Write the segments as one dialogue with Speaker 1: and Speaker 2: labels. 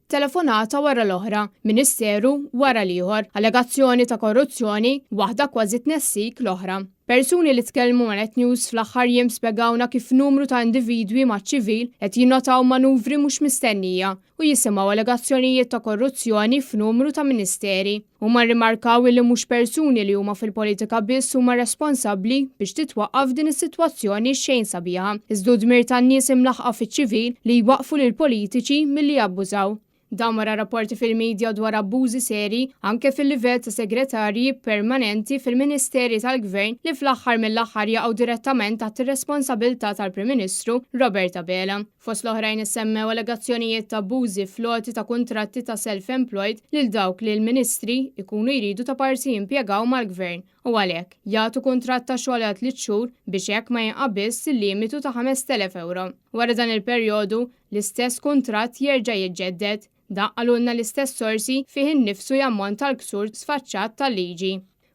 Speaker 1: Telefonata wara l-oħra, ministeru wara l-ieħor, allegazzjoni ta' korruzzjoni, waħda kważi tnessik l-oħra. Persuni li tkellmu ma' Net News fl-aħħar jiem spjegawna kif numru ta' individwi maċ-ċivil qed jinnotaw manuvri mhux mistennija u jisimgħu allegazzjonijiet ta' korruzzjoni f'numru ta' ministeri. Huma rrimarkaw illi mhux persuni li huma fil-politika biss huma responsabbli biex titwaqqaf din is-sitwazzjoni xejn sabiħa, iżda hu dmir tan-nies imlaħħqa fiċ-ċivil li jwaqqfu lill-politiċi milli jabbużaw. Dan wara rapporti fil-media dwar abbużi serji anke fil-livell ta' segretarji permanenti fil-ministeri tal-Gvern li fl-aħħar mill-aħħar jaqgħu direttament taħt ir-responsabilità tal-Prim Ministru Robert Abela. Fost l-oħrajn issemmew allegazzjonijiet ta' abbużi fl-għoti ta' kuntratti ta' self-employed lil dawk li l-Ministri jkunu jridu ta' parsi jimpjegaw mal-Gvern u għalhekk, jagħtu kuntratt ta' xogħol għal tliet xhur biex hekk ma jinqabiżx il-limitu ta' 5,000 ewro. Wara dan il-perjodu, l-istess kuntratt jerġa' jiġġedded. Dan qalulna l-istess sorsi fih innifsu jammonta għal ksur sfaċċat tal-liġi.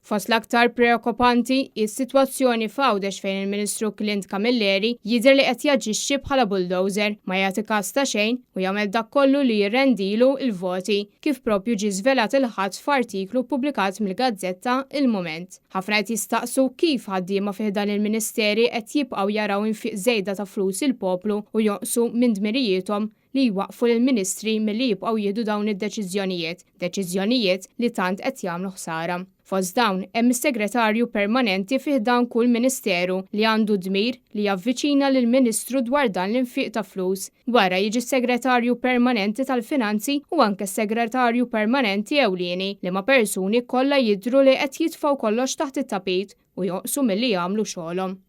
Speaker 1: Fost l-aktar preokkupanti hi s-sitwazzjoni f'Għawdex fejn il-Ministru Clint Camilleri jidher li qed jaġixxi bħala bulldozer, ma jagħti kas ta' xejn u jagħmel dak kollu li jirrendilu l-voti, kif propju ġie żvelat il-Ħadd f'artiklu ppubblikat mill-gazzetta Il-Mument. Ħafna qed jistaqsu kif ħaddiema fi ħdan il-Ministeri qed jibqgħu jaraw infiq żejda ta' flus il-poplu u jonqsu minn dmirijiethom li jwaqqfu lill-Ministri milli jibqgħu jieħdu dawn id-deċiżjonijiet, deċiżjonijiet li tant qed jagħmlu ħsara. Fost dawn hemm is-Segretarju Permanenti fi ħdan kull Ministeru li għandu d-dmir li javviċina lill-Ministru dwar dan l-infiq ta' flus. Wara jiġi s-Segretarju Permanenti tal-Finanzi u anke s-Segretarju Permanenti Ewlieni, liema persuni kollha jidhru li qed jitfgħu kollox taħt it-tapit u jonqsu milli jagħmlu xogħolhom.